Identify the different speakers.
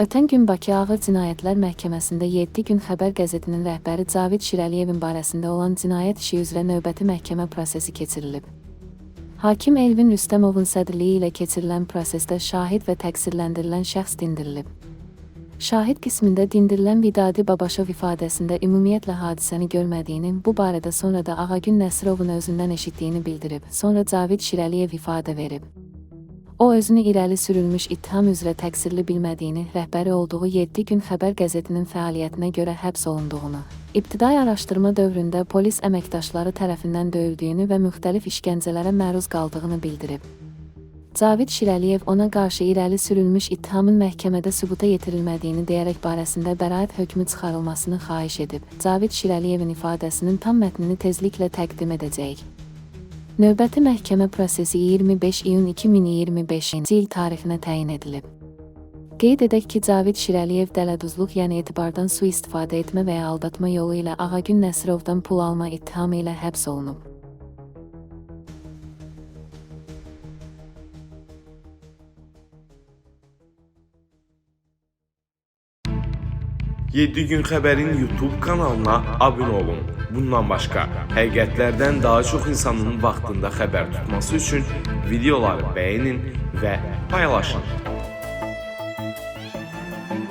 Speaker 1: Ötən gün Bakı Ağır Cinayətlər Məhkəməsində 7 gün xəbər qəzetinin rəhbəri Cavid Şirəliyevin barəsində olan cinayət işi üzrə növbəti məhkəmə prosesi keçirilib. Hakim Elvin Rüstəmovun sədrliyi ilə keçirilən prosesdə şahid və təqsirləndirilən şəxs dindirilib. Şahid qismində dindirilən Vidadi Babaşov ifadəsində ümumiyyətlə hadisəni görmədiyini, bu barədə sonra da Ağagün Nəsirovun özündən eşitdiyini bildirib. Sonra Cavid Şirəliyev ifadə verib. O özünü irəli sürülmüş ittiham üzrə təqsirli bilmədiyini, rəhbəri olduğu 7 gün xəbər qəzetinin fəaliyyətinə görə həbs olunduğunu, ibtidai araşdırma dövründə polis əməkdaşları tərəfindən döyüldüyünü və müxtəlif işgəncələrə məruz qaldığını bildirib. Cavid Şirəliyev ona qarşı irəli sürülmüş ittihamın məhkəmədə sübuta yetirilmədiyini deyərək barəsində bəraət hökmü çıxarılmasını xahiş edib. Cavid Şirəliyevin ifadəsinin tam mətnini tezliklə təqdim edəcəyik. Növbəti məhkəmə prosesi 25 iyun 2025-ci il tarixinə təyin edilib. Qeyd edək ki, Cavid Şirəliyev dələduzluq, yəni etibardan sui-istifadə etmə və ya aldatma yolu ilə Ağagün Nəsirovdan pul alma ittihamı ilə həbs olunub.
Speaker 2: Yeddi Gün Xəbərin YouTube kanalına abunə olun. Bundan başqa, həqiqətlərdən daha çox insanın vaxtında xəbər tutması üçün videoları bəyənin və paylaşın.